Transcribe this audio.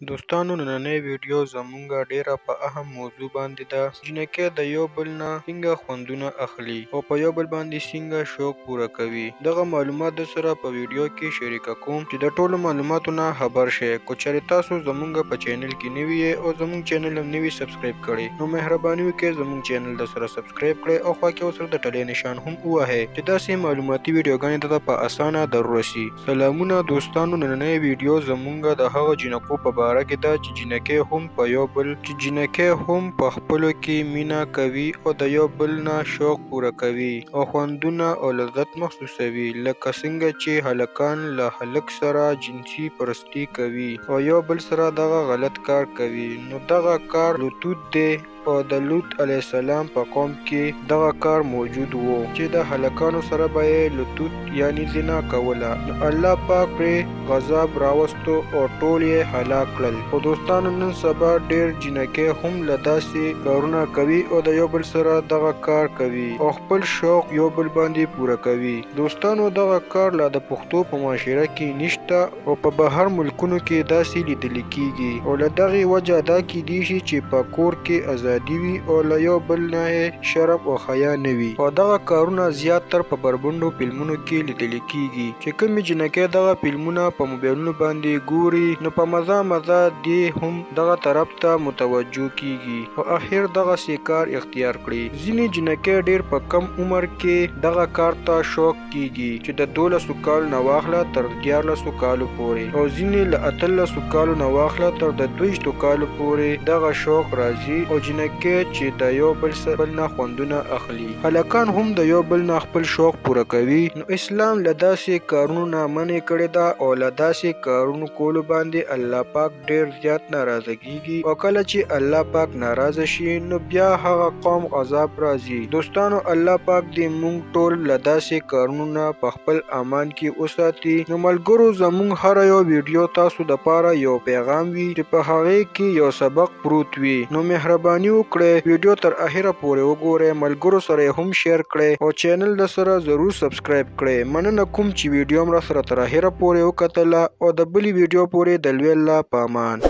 دوستانو، نننۍ ویډیو زمونږ ډیره په اهم موضوع باندې ده. جینکۍ د یو بل نه څنګه خوندونه اخلي او په یو بل باندې څنګه شوق پوره کوي، دغه معلومات در سره په ویډیو کې شریکه کوم چې د ټولو معلوماتو نه خبر شئ. که چېرې تاسو زمونږ په چینل کې نوي یئ او زمونږ چینل هم نوي subscribe کړئ، نو مهرباني وکړئ زمونږ چینل در سره subscribe کړئ او خوا کې ورسره د ټلې نشان هم ووهئ چې داسې معلوماتي ویډیوګانې درته په اسانه در ورسي. سلامونه دوستانو، نننۍ ویډیو زمونږ د هغه جینکو په باره کې ده چې جینکۍ هم په یو بل چې جینکۍ هم په خپلو کې مینه کوي او د یو بل نه شوق پوره کوي او خوندونه او لذت محسوسوي، لکه څنګه چې هلکان له هلک سره جنسي پرستي کوي او یو بل سره دغه غلط کار کوي. نو دغه کار لوطوت دی او د لوط علیه السلام په قوم کې دغه کار موجود وو چې د هلکانو سره به یې لوطوت یعنی زنا کوله، نو الله پاک پرې غضب راوستو او ټول یې هلاک کړل. خو دوستانو، نن سبا ډېر جینکۍ هم له داسې کارونه کوي او د یو بل سره دغه کار کوي او خپل شوق یو بل باندې پوره کوي. دوستانو، دغه کار لا د پښتو په معاشره کې نشته او په بهر ملکونو کې داسې لیدل کیږي، او له دغې وجه دا کیدی شي چې په کور کې ازادي وي او له یو بل نه یې شرم او حیا نه وي. او دغه کارونه زیات تر په بربنډو فلمونو کې لیدل کیږي چې کومې جینکۍ دغه فلمونه په موبایلونو باندې ګوري، نو په مزه مزه دې هم دغه طرف ته متوجه کیږي او اخر دغسې کار اختیار کړي. ځینې جینکۍ ډېر په کم عمر کې دغه کار ته شوق کیږي چې د 12 کالو نه واخله تر 13 کالو پورې، او ځینې له 18 کالو نه واخله تر د 22 کالو پورې دغه شوق راځي او جینکۍ چې د یو بل نه خوندونه اخلي. هلکان هم د یو بل نه خپل شوق پوره کوي. نو اسلام له داسې کارونو نه منع کړې ده او له داسې کارونو کولو باندې الله پاک ډېر زیات ناراضه کیږي، او کله چې الله پاک ناراضه شي نو بیا هغه قوم عذاب راځي. دوستانو، الله پاک دې مونږ ټول له داسې کارونو نه په خپل امان کې وساتي. نو ملګرو، زمونږ هره یو ویډیو تاسو دپاره یو پیغام وي چې په هغې کې یو سبق پروت وي. نو مهرباني وکړئ ویډیو تر اخره پورې وګورئ، ملګرو سره یې هم share کړئ او چینل د سره ضرور subscribe کړئ. مننه کوم چې ویډیو هم راسره تر اخره پورې وکتله او د بلې ویډیو پورې د لوی الله په امان.